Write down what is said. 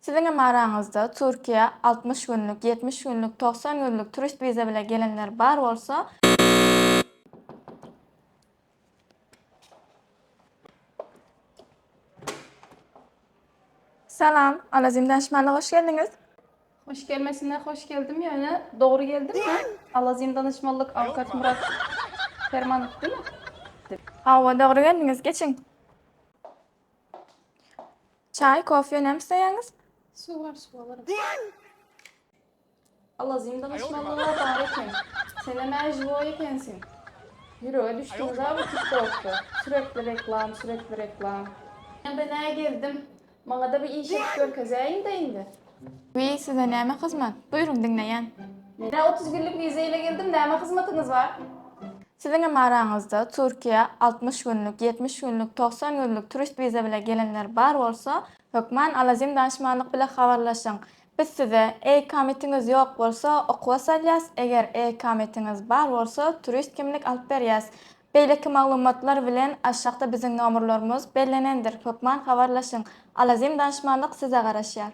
Siziňem araňyzda Türkiýä 60 günlük, 70 günlük, 90 günlük turist wiza bile gelenler bar bolsa, Salam, Alazim Daşmana hoş geldiňiz. Hoş gelmesine hoş geldim ýöne dogry geldimmi? Alazim danışmanlyk awkat Murat Permanow dimi? Hawa, dogry geldiňiz, geçiň. Çaý, kofe näme isleýäňiz? Suw bar, suw alaryn. Alazim danyşmanlyga bar eken. Senem-ä žiwoý ekensiň. Ýürege düşdüňiz-ä bu TikTokda. Sürekli reklam, sürekli reklam. Men-ä geldim. Maňa-da bir iş edip görkezäýiň-dä indi. Wiý, size näme hyzmat? Buýruň, diňleýän. Men-ä 30 günlük wiza ile geldim, näme hyzmatyňyz bar? Siziňem araňyzda Türkiýä 60 günlük, 70 günlük, 90 günlük turist wiza bile gelenler bar bolsa, hökman Alazim danyşmanlyk bile habarlaşyň. Biz size e-ikametiňiz ýok bolsa okuwa salýas, eger e-ikametiňiz bar bolsa turist kimlik alyp berýäs. Beýleki maglumatlar bilen aşakda biziň nomerlarymyz bellenendir, hökman habarlaşyň. Alazim danyşmanlyk size garaşýar.